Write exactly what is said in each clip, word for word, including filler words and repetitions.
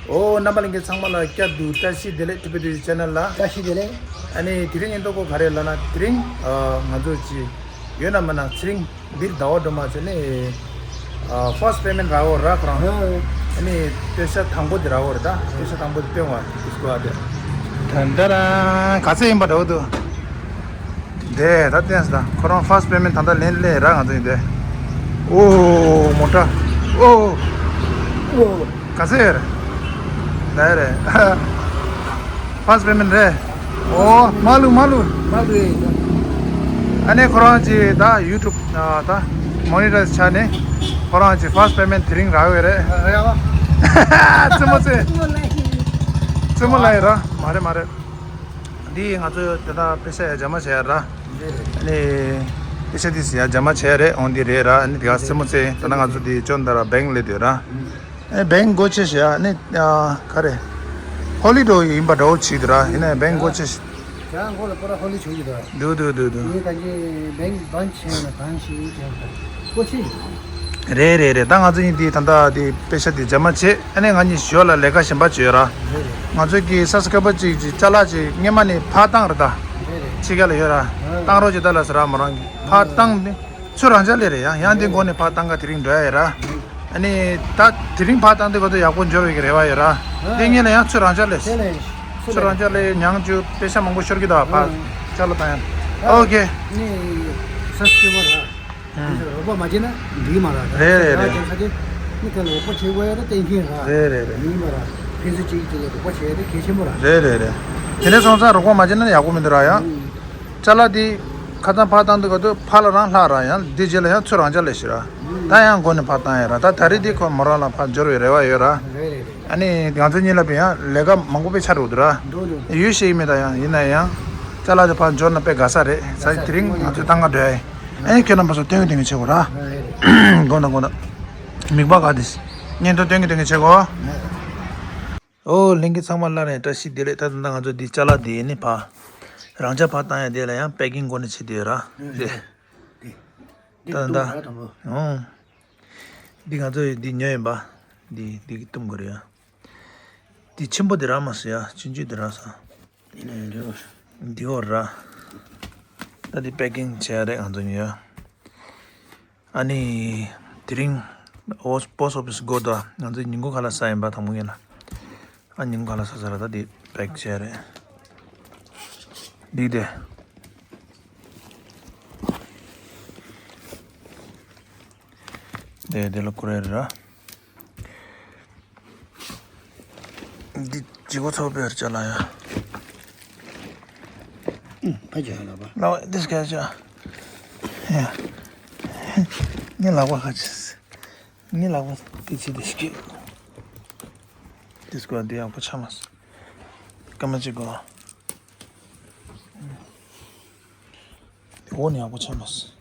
ཨོ། རྣམ་པ་ལྷན་རྒྱས་ཚང་མ་ལ་བསྐྱར་དུ་བཀྲ་ཤིས་བདེ་ལེགས། ཊི་བི་ཊུ་ཌེ་ཆེ་ནལ་ལ། བཀྲ་ཤིས་བདེ་ལེགས། ཨ་ནི་དེ་རིང་ཉིན་ཐོ་གོ་ག་རེ་ལབ་ན། དེ་རིང་ཨ་ང་ཚོ་ཅི་ཡོད་ན་མེད་ན་ཚེ་རིང་འདིར་ཟླ་བ་སྒྲོལ་མ་བྱས་ནས་ཨ་ཕར་སི་པེ་མེན་ཊི་རག་འོ་ར་ཁོ་རང་། ཨ་ནི་པེ་ཤ་དང་པོ་དེ་རག་འོ་རེད་ད། པེ་ཤ་དང་པོ་དེ་སྟོན་བ་དེ་སྐོར་དེ། ད་ད་ར་ག་ཚད་ཡིན་པ་འདྲ་བོ་འདུག་དེ་ད་བསྟན་སོང་ད། ཁོ་རང་ཕར་སི་པེ་མེན་ཊི་ད་ལྟ་ལེན་སླེབས་ར། ང་ཚོ་ཡིན་དེ། ཨོ་མོ་ཊ། ཨོ། ཨོ། ག་ཚད་ཡོད་རེད། ད་ཡོད་རེད། ཕར་སི་པེ་མེན་ཊི་རེད། ཨོ་མ་ལུ་མ་ལུ། མ་ལུ་ཡིན་ད། ཨ་ནི་ཁོ་རང་ཅི་ད་ཡུ་ཊུབ་ད་མོ་ནི་ཊའི་ཛི་ཆགས་ནས་ཁོ་རང་ཅི་ཕར་སི་པེ་མེན་ཊི་དེ་རིང་རག་ཡོད་རེད། རེད་བ། རྩེད་མོ་རྩེ། རྩེད་མོ་ལ་ཡིན་ར། མ་རེད་མ་རེད། འདི་ང་ཚོ་ད་ལྟ་པེ་ཤ་ཡ་རྒྱ་མ་བྱས་ར། ཨ་ནི་པེ་ཤ་དེ་ཡ་རྒྱ་མ་བྱས་རེད། འོང་འདི་རེད་ར། ཨ་ནི་དེ་ག་རྩེད་མོ་རྩེ། ད་ལྟ་ང་ཚོ་འདི་ཅོན་ད་ར་བེང་ལེ་དེ་ར། ཨ་ནི་བེང་སྒོ་ཕྱེ་ཤག་ཨ་ནི་ག་རེ་ཧོ་ལི་ཌེ་ཡིན་པ་འདྲ་བོ་བྱེད་དུ་ར། ཡིན་ནའི་བེང་སྒོ་ཕྱེ་ཤག་ཇ་འགོ་ལ་པོ་ར་ཧོ་ལི་ཆོས་ཀྱི་དོ། དུ་དུ་དུ་དུ། ངས་ད་གིན་བེང་བན་ཆེན་ལ་བན་ཞིག་ཡིན་ཀྱང་ཀོ་ཆི། རེད་རེད་རེད། ད་ང་ཚོ་ཡིན་དེ་ད་ལྟ་དེ་པེ་ཤ་དེ་རྒྱ་མ་བྱེད། ཨ་ནི་ང་གཉིས་ཞོར་ལ་ལས་ཀ་གཞན་པ་བྱོས་ར། རེད་རེད། ང་ཚོ་གི་སབ་སི་ཀ་རའི་བར་གཅིག་ཅིག་ཅ་ལག་ཅིག་སྔས་མ་ནས་ཕར་བཏང་རེད་ད། རེད་རེད། ཕྱི་རྒྱལ་ལ་ཡོད་ར། ཨ། བཏང་རོགས་ཅིག་ད་ལ་ཟེར་ར། མོ་རང་གིས་ཕར་བཏང་ནས་ཚུར་རང་འཇགས་སླེབས་རེད་ཡ། ཡང་དེ་མགོ་ནས་ཕར་བཏང་ག་དེ་རིང་འགྲོ་ཡ་ཡོད་ར། ཨ་ནི་ད་དེ་རིང་ཕར་བཏང་དུས་ག་དུས་ཡག་པོ་འབྱོར་བའི་གི་རེ་བ་ཡོད་ར། དེ་ངེད་ལ་ཡང་ཚུར་རང་འཇགས་སླེབས། དེ་ལས་ཚུར་རང་འཇགས་སླེབས། ཉང་ཆུ་པེ་ཤ་མང་པོ་ཤོར་གི་འདུག་ཨ། ཕར་ཨ་ཅ་ལག་བཏང་ཡ། ཨ། ཨོ་ཁེ། ནི་ས་སྐྱོ་བ་ར། ཨ། རོགས་པ་མ་བྱས་ན་འགྲིག་མ་ར། རེད་རེད་རེད། ད་ཁྱེད་ཚོ་ནི་ཁ་ལ་རོགས་པ་བྱེད་དགོས་ཡ་ད་གཏན་འཁེལ་ར། རེད་རེད་རེད། མིན་མ་ར། ཕན་ཚུན་གཅིག་གཅིག་ལ་རོགས་པ་བྱེད་ཡ་ད་གལ་ཆེན་པོ་ར། རེད་རེད་རེད། དེ་འདྲ་སོང་ཙང་རོགས་པ་མ་བྱས་ན་ཡག་པོ་མི་འདུག་ར་ཡ། ཨང་། ཅ་ལག་དེ་ཁ་སང་ཕར་བཏང་དུས་ག་དུས་ཕར་ལ་རང་ལྷག་ར། ཡང་དེ་རྗེས་ལ་ཡང་ཚུར་རང་འཇགས་སླེབས་ཤག་ར། ད་ཡང་མགོ་ནས་ཕར་བཏང་ཡ་ར། ད་ད་རེས་དེ་ཁོ་མོ་རང་ལ་ཕར་འབྱོར་བའི་རེ་བ་ཡོད་ར། རེད་རེད་རེད། ཨ་ནི་ང་ཚོ་གཉིས་ལ་དཔེ་ཡང་ལས་ཀ་མང་པོ་དཔེ་ཆགས་འགྲོ་འདུག་ར། འགྲོ་འགྲོ། ཡོད་ཤེས་ཀྱི་མེད་ད། ཡང་ཡིན་ན་ཡང་ཅ་ལག་དེ་ཕར་འབྱོར་ན་དཔེ་དགའ་ས་རེད། ས་དེ་རིང་ང་ཚོས་བཏང་ག་འགྲོ་ཡ་ཡིན། ཨ་ནི་ཁྱོད་རྣམ་པ་ཚོ་སྟོན་གི་སྟོན་གི་བྱེད་དགོས་ར། དགོངས་དག་དགོངས་དག། མིག་པ་ག་དེ་བརྙན་ཐུང་སྟོན་གི་སྟོན་གི་བྱེད་དགོས། ཨོ་ལྷན་རྒྱས་ཚང་མ་ལ་ནས་བཀྲ་ཤིས་བདེ་ལེགས། ད་ད་ལྟ་ང་ཚོ་འདི་ཅ་ལག་འདི་ནི་ཕར་རང་འཇགས་ཕར་བཏང་ཡ་དེ་ལ་ཡང་པེ་ཀིང་སྒོ་ནས་བྱེད་དུ་ཡོད་ར། རེད། འདི་ད་ད་འདི་ད་འདུག་ར་དང་པོ། ཨོ། འདི་ང་ཚོ་འདི་ཉོས་ཡིན་པ། འདི་འདི་གི་བཏུམ་དགོས་རེད་ཡ། འདི་ཆེན་པོ་འདི་རག་མ་སོང་ཡ། ཆུང་ཆུང་འདི་རག་སོང་། འདི་ནས་འདི་འོ། འདི་འོ་ར། ད་འདི་པེ་ཀིང་བྱས་རེད་ང་ཚོ་ཉོས་ཡ། ཨ་ནི་དེ་རིང་ཨོ་པོ་སི་ཨོ་ཕི་སི་སྒོ་དང་ང་ཚོ་ཉིན་གུང་ཁ་ལག་ཟ་ཡིན་པ་དང་པོ་ཉིད་ལ། ཨ་ཉིན་གུང་ཁ་ལག་ཟ་ཟ་ར། ད་འདི་པེག་བྱས་རེད། འདི་དེ། དེ་དེ་ལ་ཀུ་རེ་རེད་ར། འདི་ལྗིད་ཁོག་ཚ་པོ་དཔེ་ཡར་བཅག་ལ་ཡ། ཨུ། ཕ་ཇ་ལ་བ། ལ་བ་འདི་སྐད་ཆ། ཡ། ངའི་ལག་པ་ཁ་ཆེ། ངའི་ལག་པ་སྐད་ཆེ་འདི་སྐད། འདི་སྐད་འདི་ཡག་པོ་ཆགས་མ་སོང་། སྐར་མ་གཅིག་གོ། འདི་འོ་ནི་ཡག་པོ་ཆགས་མ་སོང་།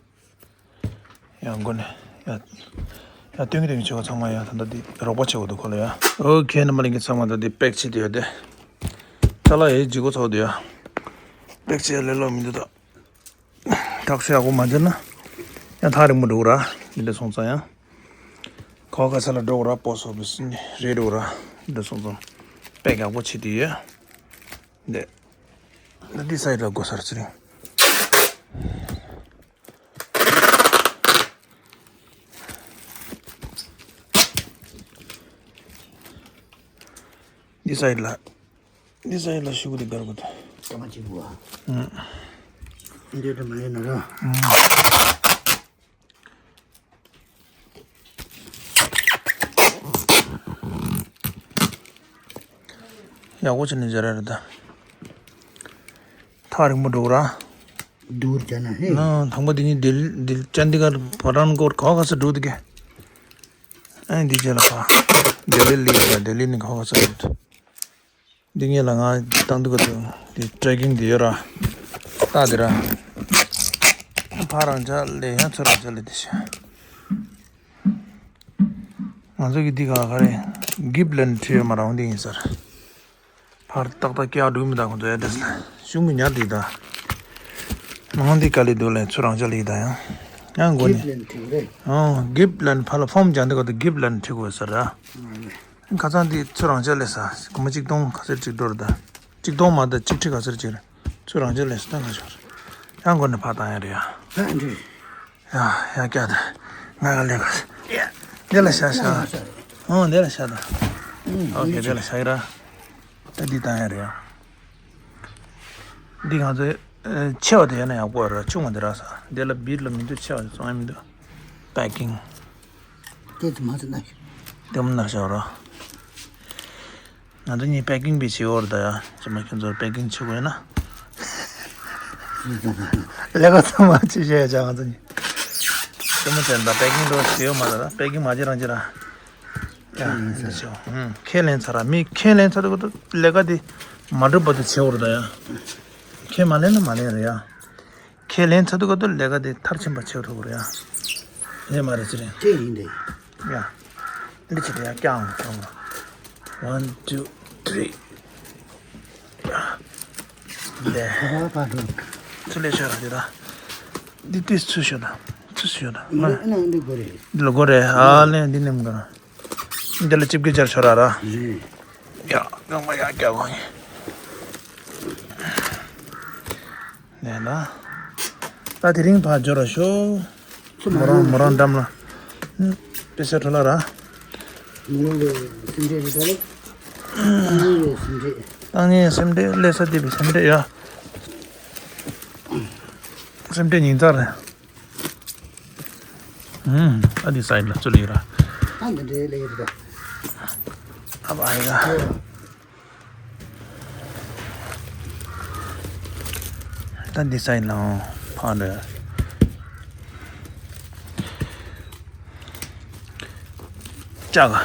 ཡང་མགོ་ནས་ཡ། ཡ་སྟོན་གི་སྟོན་གི་བྱེད་པ་ཚང་མ་ཡ། ད་ལྟ་འདི་རོགས་པ་བྱེད་དགོས་འདུག་ཁོ་ལ་ཡ། ཨོ་ཁེ། རྣམ་པ་ལྷན་རྒྱས་ཚང་མ་ད་འདི་པེག་བྱེད་དུ་ཡོད་དེ། ཅ་ལག་ཡའི་ལྗིད་ཁོག་ཚ་པོ་འདུག་ཡ། པེག་བྱེད་ལས་སླ་པོ་མི་འདུག་ད། ཐག་ཆོད་ཡག་པོ་མ་བྱས་ན་ཡང་ཐག་རིང་པོ་འགྲོ་གི་ར། འདི་འདྲ་སོང་ཙང་ཡང་ཁ་བ་ག་ས་ལ་འགྲོ་གི་ར། པོ་སི་ཨོ་ཕི་སི་ནས་རེད་འགྲོ་གི་ར། འདི་འདྲ་སོང་ཙང་པེག་ཡག་པོ་བྱེད་དུ་ཡོད། འདི་འདི་སའིཌ་ལ་དགོས་ས་རེད་ཚེ་རིང་། འདི་སའིཌ་ལ། འདི་སའིཌ་ལ་ཤུགས་དེ་དགར་དགོས་ད། སྐར་མ་གཅིག་པོ་ཨ། ཨང་། འདི་འདྲ་མ་ཡིན་ན་ར། ཨང་། ཡག་པོ་བྱས་ནས་སྦྱར་ཡ་རེད་ད། ཐག་རིང་པོ་འགྲོ་གི་ར། སྡུར་བྱས་ན་ཧེ། ན་དང་པོ་འདི་ནི་ལྡི་ལྡི་ཅན་དི་གྷར་བྷ་རན་གྷོར་ཁ་བ་ག་ས་འགྲོ་འདུག་གས། ཨ་ནི་འདི་རྗེས་ལ་ཕར་ལྡི་ལི་སླེབས་ཡ། ལྡི་ལི་ནས་ཁ་བ་ག་ས་འགྲོ་འདུག་འདི་ངེད་ལ་ང་བཏང་འདུག་ག་འདུག་འདི་ཊེ་རེ་ཀིང་འདི་ཡོད་ར། རྟ་འདི་ར། ཕར་རང་འཇགས་སླེབས་ཡང་ཚུར་རང་འཇགས་སླེབས་འདི་བྱས། ང་ཚོ་གི་འདི་ག་ག་རེ། གིབ་ལན་བྲིས་ཡོད་མ་རེད། འོ་འདི་ཡིན་ས་རེད། ཕར་ཏག་ཏག་སྐྱེལ་འགྲོ་མི་འདུག་ཁོང་ཚོ་ཨེ་ཌི་རེ་སི་ལ། ཤུགས་མི་ཉར་འདི་ད། ནང་འདི་ག་ལེ་འདུག་ལེ། ཚུར་རང་འཇགས་སླེབས་ད་ཡང་། ཡང་མགོ་ནས། གིབ་ལན་བྲིས་རེད། ཨོ་གིབ་ལན་ཕར་ལ་ཕོམ་རྒྱག་འདི་ག་འདུག་གིབ་ལན་བྲིས་དགོས་ས་རེད། ཨ་ནི། ཁ་སང་འདི་ཚུར་རང་ཅག་ལས་ས་སྒོར་མོ་གཅིག་སྟོང་ག་ཚོད་ཅིག་འགྲོ་རེད་ད། གཅིག་སྟོང་མ་གཏོགས་གཅིག་ཁྲི་ག་ཚོད་ཅིག་རེད། ཚུར་རང་ཅག་ལས་ས་ད་ག་ཞོར་ཡང་སྒོ་ནས་ཕར་བཏང་ཡ་རེད་ཡ། ད་འདི། ཡ་ཡ་སྐྱ་ད། ང་ག་ལས་ག་ས། འདི་ལ་བཞག་བཞག་ཨང་འདི་ལ་བཞག་ད། ཨོ་ཁེ་འདི་ལ་བཞག་ཡ་ར། ད་འདི་བཏང་ཡ་རེད་ཡ། འདི་ང་ཚོའི་ཨ་ཆེ་བ་དེ་ཡོད་ན་ཡག་པོ་རེད། ཆུང་བ་དེ་རག་ས། འདི་ལ་བིར་ལ་མི་འདུག་ཆེ་བ་དེ་བཙོང་ཡ་མི་འདུག་པེ་ཀིང་། དེ་ཚོ་མ་ཚོ་ན་ཤོག་ལྟད་མོ་ནར་བཞག་རོགས། ང་ཚོ་གཉིས་པེ་ཀིང་བྱེད་ཀྱི་ཡོད་རེད་ད་ཡ། ཅི་མ་ཁྱོད་ཚོར་པེ་ཀིང་བྱེད་དགོས་ན། ལས་ཀ་ཚང་མ་བྱེད་བྱེད་ཡ་ཅག་ང་ཚོ་གཉིས། ལྟད་མོ་བྱས་ན་ད་པེ་ཀིང་འགྲོ་བྱེད་ཡོད་མ་རེད་ད། པེ་ཀིང་མ་བྱེད་རང་བྱེད་ར། ཡ་ཁས་ལེན་ཚར་ར། མི་ཁས་ལེན་ཚར་དུས་ལས་ཀ་དེ་མ་འགྲུབ་པ་དེ་བྱེད་དགོས་རེད་ད་ཡ། ཁས་མ་ལེན་ན་མ་ལེན་རེད་ཡ། ཁས་ལེན་ཚར་དུས་ལས་ཀ་དེ་མཐར་ཕྱིན་པ་བྱེད་ཐུབ་རེད་ཡ། ཡོད་མ་རེད་ཟེར་རེད། དེ་ཡིན་ཏེ། ཡ། འདི་ཕྱིར་ཡ་ཀྱང་སོང་། One, two, three. ཡ། འདི། ཁ་པར་འགྲོ། ཚུར་ལས་ཤོར་ར་དེ་ད། འདི་ཏིས་ཚུར་ཤོར་ད། ཚུར་ཤོར་ད། མ་རེད་ཨ་ནང་འདི་དགོས་རེད། འདི་ལ་དགོས་རེད་ཨ་ལས་འདི་ནེམ་ག་ར། འདི་ལ་ཅིབ་ཀི་སྦྱར་ཤོར་ར་ར། རེད། ཡ། རྐང་པ་ཡ་རྒྱག་གོ་ངས། ནས་ན། ད་དེ་རིང་ཕར་འབྱོར་ར་ཤོག་མོ་རང་མོ་རང་འགྲམ་ལ། ཨུ། པེ་ཤ་འཕྲོ་ལ་ར། མོ་རང་གི་སེམས་ཁྲལ་རེད་ད་ལེ། ཏང་ཡོན་གྱི་སེམས་ཁྲལ། ཏང་ཡོན་སེམས་ཁྲལ་ཀླད་ས་འདི་པའི་སེམས་ཁྲལ་ཡ། སེམས་ཁྲལ་ཉིན་ཙག་རེད། ཨུམ། ཨ་འདི་སའི་ལ་ཚུར་ལ་ཡོད་ར། ཨ་འདི་འདྲའི་ལས་ཡོད་རེད་ད། ཨ་བ་ཨ་ཡ། ད་འདི་སའི་ལ་ཕ་འདྲ། ལྕགས།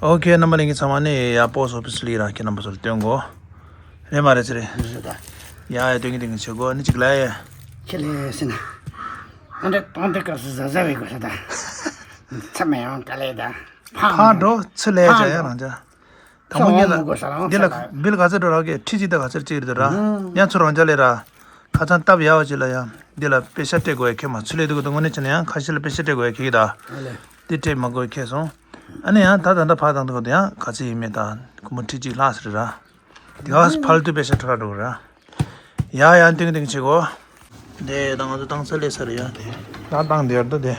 ཨོ་ཁེ། རྣམ་པ་ལྷན་རྒྱས་ཚང་མ་ནི་ཡ་པོ་སི་ཨོ་ཕི་སི་ལ་ར་ཁྱེད་རྣམ་པ་ཚོར་སྟོན་གོ་རེད་མ་རེད་ཚེ་རེད། རེད་ད། ཡ་ཡ་སྟོན་གི་སྟོན་གི་བྱེད་གོ་ནི་ཅིག་ལ་ཡ། ཁྱེད་ལས་ཟེར་ན། ཨ་འདྲ་བཏང་དུས་སྐབས་སུ་གཟབ་གཟབ་བྱེད་དགོས་ས་ད། ཚ་མེད་ཡང་དཀའ་ལས་ད། ཕར་འགྲོ་ཚུར་ལས་བྱ་ཡ་རང་ཅག་དང་པོ་ཉིད་ལ། འདི་ལ་བིལ་ག་ཚོད་འགྲོ་རག་གི་ཁྲི་གཅིག་དང་ག་ཚོད་གཅིག་རེད་དོ་ར། ཡང་ཚུར་རང་ཅག་ལས་ར། ཁ་ཚང་སྟབས་ཡག་པ་ཅིག་ལ་ཡང་འདི་ལ་པེ་ཤ་སྤྲད་དགོས་ཡ་ཁྱེད་མ་ཚུར་ལས་དུས་ག་དུས་དངོས་གནས་བྱས་ན་ཡང་ཁ་ཤས་ལ་པེ་ཤ་སྤྲད་དགོས་ཡ་ཁྱེད་ཀྱི་ད། ཨ་ལས། འདི་སྤྲད་མ་དགོས་ཁྱེད་སོང་། ཨ་ནི་ཡང་ད་ད་ལྟ་ཕར་བཏང་དུས་ག་དུས་ཡང་ག་ཚོད་ཡིན་མེད་ད་སྒོར་མོ་ཁྲི་གཅིག་ལྷག་ཟེར་ར། དེ་ག་ཕར་ལ་དུས་པེ་ཤ་འཕྲོ་ར་འགྲོ་གི་ར། ཡ་ཡ་ཏིང་ཏིང་བྱེད་གོ་དེ་ད་ང་ཚོ་བཏང་ཚར་ལས་ས་རེད་ཡ་དེ། ད་བཏང་དེ་ཡོད་ད་དེ།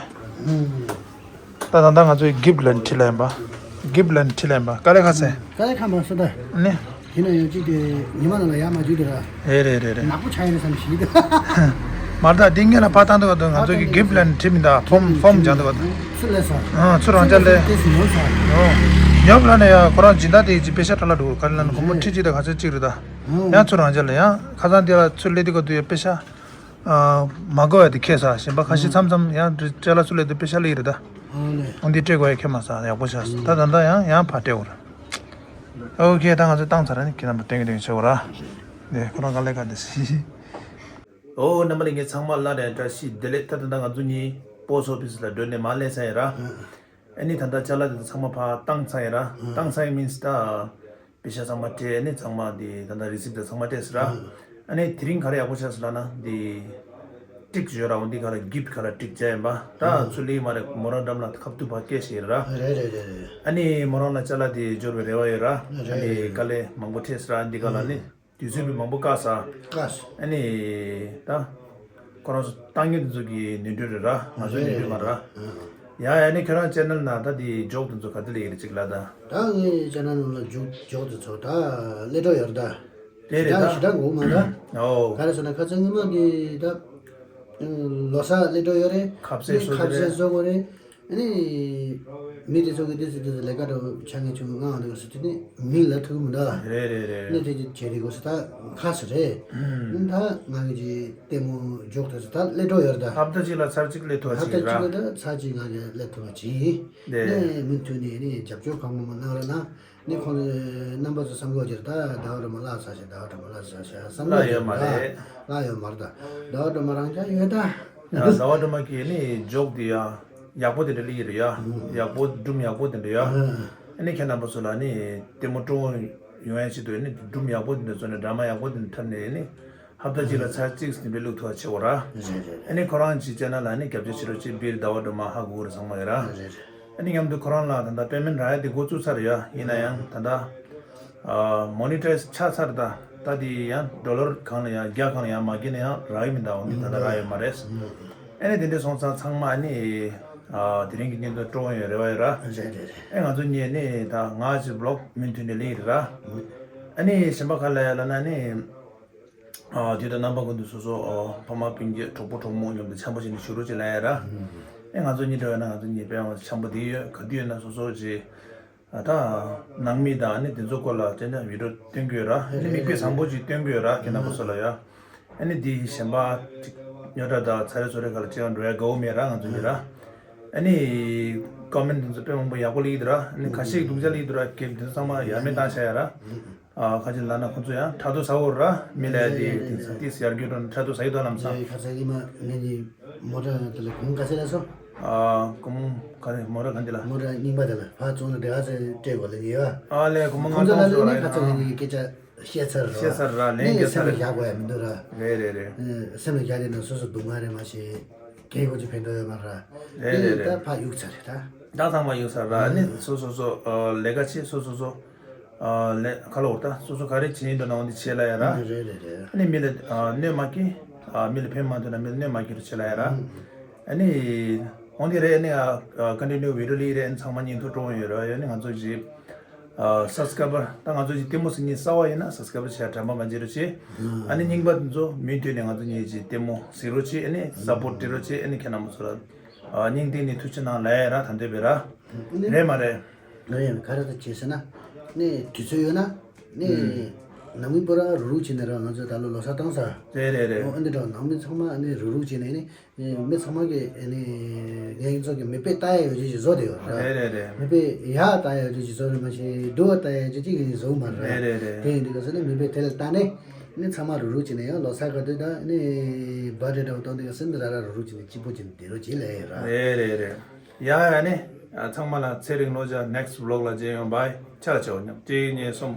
ད་ད་ད་ང་ཚོའི་གིབ་ལན་ཁྲི་ལན་པ། གིབ་ལན་ཁྲི་ལན་པ་དཀའ་ལས་ཁ་སེ། དཀའ་ལས་ཁ་མ་སོ་ད། ནི། ཡིན་ན་ཡང་ཅིག་དེ་ཉི་མ་ནང་ལ་ཡར་མ་འཇུག་དེ་ར། རེད་རེད་རེད་རེད། ནག་པོ་ཆགས་ཡིན་བསམ་ཞིག་ད། མར་ད་འདི་ངས་ལ་ཕར་བཏང་དུས་ག་དུས་ང་ཚོ་གི་གིབ་ལན་ཁྲི་མི་འདུག་ཕོམ་ཕོམ་སྦྱང་དུས་ག་དུས། ཚུར་ལས་ས། ཨ་ཚུར་རང་ཅག་ལས། ཏེ་སི་ཉོ་ས། ཨོ། ཉོབ་ལ་ནས་ཡ་ཁོ་རང་སྦྱིན་བདག་དེ་ཅིག་པེ་ཤ་ཁྲ་ལ་འགྲོ་ག་ལ་ན་སྒོར་མོ་ཁྲི་གཅིག་དང་ག་ཚོད་གཅིག་རེད་ད། ཡང་ཚུར་རང་ཅག་ལ་ཡང་ཁ་སང་དེ་ལ་ཚུར་སླེབས་དུས་ག་དུས་ཡ་པེ་ཤ། ཨ། མ་དགོས་ཡ་དེ་ཁྱེར་ས་གཞན་པ་ཁ་ཤས་མཚམས་མཚམས་ཡང་ཅ་ལག་ཚུར་སླེབས་དུས་པེ་ཤ་སླེབས་ཀྱི་རེད་ད། ཨ་ལས། འོ་འདི་སྤྲད་དགོས་ཡ་ཁྱེར་མ་ས་ཡག་པོ་ཤག་ད་ད་ད་ཡང་ཡང་ཕར་སྤྲད་དགོས་ར། ཨོ་ཁེ་ད་ང་ཚོ་བཏང་ཚར་ར་ནི་ཁྱེད་རྣམ་པ་སྟོན་གི་སྟོན་གི་བྱེད་དགོས་ར། ནས་ཁོ་རང་ག་ལས་ཀ་འདི་སི། ཨོ་རྣམ་པ་ལྷན་རྒྱས་ཚང་མ་ལ་རེ་བཀྲ་ཤིས་བདེ་ལེགས། ད་ད་ད་ང་ཚོ་གཉིས་པོ་སི་ཨོ་ཕི་སི་ལ་འགྲོ་ནས་མར་སླེབས་ཚར་ཡིན་ར། ཨ་ནི་ད་ལྟ་ཅ་ལག་དེ་ཚང་མ་ཕར་བཏང་ཚར་ཡིན་ར། བཏང་ཚར་ཡིན་མིན་སི་ད། པེ་ཤ་ཚང་མ་སྤྲད་ཨ་ནི་ཚང་མ་དེ་ད་ལྟ་རི་སིབ་དེ་ཚང་མ་སྤྲད་ཟེར་ར། ཨ་ནི་དེ་རིང་ག་རེ་ཡག་པོ་བྱས་ཟེར་ལབ་ན་དེ། ཏིག་ཡོད་ར་འོ་འདི་ག་ལ་གིབ་ག་ལ་ཏིག་བྱས་ཡིན་པ་ད་ཚུར་ལེན་མ་རེད། མོ་རང་འགྲམ་ལ་ཁ་ཐུག་ཕར་སྐད་ཤེས་ར། རེད་རེད་རེད་རེད། ཨ་ནི་མོ་རང་ལ་ཅ་ལག་དེ་འབྱོར་བའི་རེ་བ་ཡོད་ར། ཨ་རེད་ནི་རེད་དཀའ་ལས་མང་པོ་འཕྲད་ཟེར་ར་འདི་ག་ལ་ནི། དུས་ཚོད་མི་མང་པོ་བཀག་ས། བཀག་སོང་། ཨ་ནི། ད། ཁོ་རང་ཚོ་བཏང་མཁན་དེ་ཚོ་གི་ནུས་འགྲོས་རེད་ར། ང་ཚོའི་ནུས་འགྲོས་མ་རེད་ར། ཡ་ཡ་ནི་ཁྱོད་རང་ཅེ་ནལ་ནང་ད་དེ་འཇོག་དེ་ཚོ་ག་དེ་ལས་ཡིན་ཅིག་ལ་ད། ད་ངའི་ཅེ་ནལ་ནང་ལ་འཇོག་འཇོག་དེ་ཚོ་ད་སླེབས་འགྲོ་ཡོད་རེད་ད། དེ་རེད་ད། ཞེ་དྲག་ཞེ་དྲག་འགོར་མ་རེད། ཨོ། ག་རེ་ཟེར་ན་ཁ་སང་སྔོན་མ་དེ་ད། ལོ་གསར་སླེབས་འགྲོ་ཡོད་རེད། ཁ་ཟས་བཟོ་གི་ཁ་ཟས་རེད། བཟོ་དགོས་རེད། ཨ་ནི། མི་དེ་ཚོ་གི་དེ་ཚོ་དེ་ཚོ་ལས་ཀ་འདྲ་བོ་ཆ་ངེས་བྱུང་ང་འདུག་ཟེར་དུས་ནི་མི་ལ་ཐུག་མི་འདུག་རེད་རེད་རེད། ནི་དེ་ཚོ་བྱེད་རེད་གོ་ས་ད་ཁ་ས་རེད། ཨུམ། ད་ང་གི་ཅི་ལྟད་མོ་འཇོག་ཐུབ་ས་ད་སླེབས་འགྲོ་ཡོད་ད། ཧབ་ཏ་གཅིག་ལ་ཚར་གཅིག་སླེབས་ཐུབ་ཧབ་ཅིག་ཏ་ར། གཅིག་ལ་ད་ཚར་གཅིག་ང་གི་སླེབས་ཐུབ་པ་ཅིག་རེད། ནི་མུ་མཐུད་ནས་ནི་རྒྱབ་སྐྱོར་གང་མང་མང་གནང་རོགས་གནང་། ནི་ཁོང་ཚོ་རྣམ་པ་ཚོ་བསམ་བློ་བྱེད་ད་ཟླ་བ་དྲོ་མ་བརླག་ཚར་ཤག་ཟླ་བ་དྲོ་མ་བརླག་ཚར་ཤག་བསམ་བློ་བླ་ཡོད་མ་རེད། བླ་ཡོད་མ་རེད་ད། ཟླ་བ་དྲོ་མ་རང་ཅག་ཡོད་ད། ཟླ་བ་དྲོ་མ་གི་ནི་འཇོག་དེ་ཡ་ཡག་པོ་དེ་འདྲ་ལི་ཡི་རེད་ཡ། ཡག་པོ་སྒྲུང་ཡག་པོ་དེ་འདྲ་ཡ། ཨ་ནི་ཁྱེད་རྣམ་པ་ཚོ་ལ་ནི་ལྟད་མོ་སྤྲོ་བོ་ཡོང་ཡ་ཆེད་དུ་ནི་སྒྲུང་ཡག་པོ་དེ་འདྲ་བཟོ་ནས་ཌ་ར་མ་ཡག་པོ་དེ་འདྲ་འཁྲབ་ནས་ནི། ཧབ་ཏ་གཅིག་ལ་ཚར་གཅིག་ནས་བླུག་ཐུབ་པ་བྱེད་དགོས་ར། རེད་རེད། ཨ་ནི་ཁོ་རང་གི་ཅེ་ནལ་ལ་ནི་རྒྱབ་སྐྱོར་བྱེད་རོགས་བྱེད། སྦིར་ཟླ་བ་སྒྲོལ་མ་ཧ་གོ་གི་རེད་ཚང་མ་ཡོད་ར། རེད་རེད། ཨ་ནི་མཉམ་དུ་ཁོ་རང་ལ་ད་ལྟ་པེ་མེན་རག་ཡ་དེ་འགོ་བཙུགས་ཚར་ཡ། ཡིན་ན་ཡང་ད་ལྟ་མོ་ནི་ཊའི་ཛི་ཆགས་ཚར། ད་ད་དེ་ཡང་ཌོ་ལར་གང་ལ་ཡང་བརྒྱ་གང་ལ་ཡང་མ་བརྒྱབ་ན་ཡང་རག་གི་མི་འདུག་འོ་འདི་ད་ལྟ་རག་ཡོད་མ་རེད། ཨ་ནི་དེ་འདྲ་སོང་ཙང་ཚང་མ་ཨ་ནི་དེ་རིང་གི་བརྙན་ཐུང་སྤྲོ་བོ་ཡོད་རེ་བ་ཡོད་ར། རེད་རེད་རེད། ཨ་ང་ཚོ་གཉིས་ནི་ད་ང་ཅིག་བི་ལོག་མུ་མཐུད་ནས་ལེན་རེད་ར། ཨ་ནི་གཞན་པ་ག་ལ་ཡ་ལ་ན་ནི། ཨ་དུས་དང་རྣམ་པ་ཀུན་ཏུ་སོ་སོ་ཨ་ཕ་མ་སྤུན་མཆེད་གྲོགས་པོ་གྲོགས་མོ་མཉམ་དུ་འཆམ་པོ་བྱས་ནས་བཞུགས་རོགས་བྱེད་ལབ་ཡ་ར། ཨེ་ང་ཚོ་གཉིས་འདྲ་བས་ན་ང་ཚོ་གཉིས་དཔེ་ཡང་འཆམ་པོ་བསྡད་ཡོད། ག་དུས་ཡོད་ན་སོ་སོ་ཅིག་ཨ་ད་ནང་མི་དང་ནི་དེ་ཚོ་སྐོར་ལ་དེ་འདྲ་བི་ཌི་ཡོ་སྟོན་གྱི་ཡོད་ར། ཨ་ནི་མིག་དཔེ་བཟང་པོ་ཅིག་སྟོན་གྱི་ཡོད་ར། ཁྱེད་རྣམ་པ་ཚོ་ལ་ཡ། ཨ་ནི་འདི་གཞན་པ་ཅིག་རྙོག་དྲ་དང་ཚ་རེ་ཚོ་རེ་ག་ལ་ཅིག་ཡང་འགྲོ་ཡ་དགའ་བོ་མེད་ར། ང་ཚོ་གཉིས་ར། ཨ་ནི་ཀོ་མེན་དེ་ཚོ་དཔེ་མང་པོ་ཡག་པོ་སླེབས་ཀྱི་འདུག་ར། ཨ་ནི་ཁ་ཤས་སྡུག་ཅག་སླེབས་ཀྱི་འདུག་ར། ཁྱེད་དེ་ཚོ་ཚང་མ་ཡ་མེད་བཏང་བཞག་ཡ་ར། ཨ་ཁ་ཅིག་ལབ་ན་ཁོང་ཚོ་ཡང་ཕྲག་དོག་ཟ་འོ་ར། མི་ལ་དེ་དེང་སང་ཏིས་ཡར་རྒྱས་འགྲོ་ན་ཕྲག་དོག་ཟ་ཡི་དོ་ལམ་སང་། ཡ་ཁ་ཚ་ཡི་མ་ངེད་ཀྱི་མོ་ཊ་དེ་ལ་གུང་ག་ཚད་ལ་སོང་། ཨ་གུང་ག་རེ་མོ་ཊ་ག་འདི་ལ། མོ་ཊ་རྙིང་པ་དེ་ལ་ཕར་བཙོང་ན་དེ་ག་ཚད་སྤྲད་དགོས་ལ་ཉེ་བ། ཨ་ལས་གུང་མ་ཁོང་ཚོ་ལ་ལས་ནི་ཁ་ཚ་ངེད་ཀྱི་སྐད་ཆ་བཤད་ཚར་ར། བཤད་ཚར་ར། ལན་ནི་རྒྱག་སེམས་ཚར་ལ་ར། བཞག་དགོས་ཡ་མི་འདུག་ར། རེད་རེད་རེད། སེམས་ལ་བཞག་དེ་ན་སོ་སོ་སྡུག་བསྔལ་རེད་མ་གཞི། གལ་ཁོ་ཚོ་ཕན་ཐོགས་ཡོད་མ་ར། རེད་རེད་རེད། ད་ཕར་གཡུག་ཚར་རེད་ད། ད་ཚང་མ་གཡུག་ཚར་ར། ཨ་ནི་སོ་སོ་སོ་ཨ་ལས་ཀ་བྱེད། སོ་སོ་སོ་ཨ་ལས་ཁ་ལོ་བོར་ད་སོ་སོ་ག་རེ་བྱེད་ཡིན་འགྲོ་ན་འོ་འདི་བྱེད་ལ་ཡ་ར། རེད་རེད་རེད། ཨ་ནི་མི་ལ་ཨ་གནོད་མ་སྐྱེལ། ཨ་མི་ལ་ཕན་མ་ཐོགས་ན་མི་ལ་གནོད་མ་སྐྱེལ་རོགས་བྱེད་ལ་ཡ་ར། ཨ་ནི་འོ་འདི་རེད། ཨ་ནི་ཨ་ཀོན་ཊི་ནིའུ་བི་ཌི་ཡོ་ལི་རེད། ཨ་ནི་ཚང་མ་བརྙན་ཐུང་སྤྲོ་བོ་ཡོད་ར། ཡ་ནི་ང་ཚོ་ཅིག་ཨ་སབ་སི་ཀ་རའི་བར་ད་ང་ཚོ་ཅིག་ལྟད་མོ་གཟིགས་མཁན་གསར་པ་ཡིན་ན་སབ་སི་ཀ་རའི་བར་བྱས་དྲན་པ་མ་བརྗེད་རོགས་བྱེད། ཨ་ནི་རྙིང་པ་དེ་ཚོ་མུ་མཐུད་ནས་ང་ཚོ་གཉིས་ཀྱི་ལྟད་མོ་གཟིགས་རོགས་བྱེད། ཨ་ནི་སབ་པོར་སྤྲད་རོགས་བྱེད། ཨ་ནི་ཁྱེད་རྣམ་པ་ཚོ་ལ་ཨ་སྙིང་གཏིང་ནས་ཐུགས་ཆེ་གནང་ལབ་ཡ་ར། ད་འདོད་པའི་ར། རེད་མ་རེད། རེད། ག་རེ་ད་བྱས་ཟེར་ན་ནི་དུས་ཚོད་ཡོད་ན་ནི་ནང་མི་པོ་ར་རུག་རུག་བྱས་ནས་ར། ང་ཚོ་ད་ལོ་ལོ་གསར་བཏང་ས། རེད་རེད་རེད། ཨོ་ཨ་འདི་འདྲ་ནང་མི་ཚང་མ་ནི་རུག་རུག་བྱས་ནས་ནི། ཨེ་མི་ཚང་མ་གིས་ཨེ་ནི་ངའི་ཚོ་གི་མིག་དཔེ་ལྟ་ཡ་ཡོད་རྒྱུ་ཞིག་བཟོ་བསྡད་ཡོད་ར། རེད་རེད་རེད། མིག་དཔེ་ཡག་ལྟ་ཡ་ཡོད་རྒྱུ་ཞིག་བཟོ་རེད་མ་གཞི་སྡུག་པ་ལྟ་ཡ་ཡོད་རྒྱུ་གཅིག་གིས་བཟོ་གི་མ་རེད། རེད་རེད་རེད། དེ་ཡིན་དུས་ག་ས་ནི་མིག་དཔེ་དེ་ལ་ལྟ་ནས་ནི་ཚང་མ་རུག་རུག་བྱས་ནས། ཡང་ལོ་གསར་ག་དུས་དང་ནི་བར་ཌེ་འདྲ་བོ་གཏོང་དུས་ག་ས་ནི་ར་ར་རུག་རུག་བྱས་ནས་སྐྱིད་པོ་བྱས་ནས་བསྡད་རོགས་བྱེད་ལབ་ཡ་ར། རེད་རེད་རེད། ཡ་ཡ་ནི་ཚང་མ་ལ་ཚེ་རིང་ལོ་བརྒྱ། ནེག་སི་ཊི་བི་ལོག་ལ་མཇལ་ཡོང་། བཱའི། ཆ་ལ་ཆེ་བ་མཉམ་གཅིག་གཉིས་གསུམ།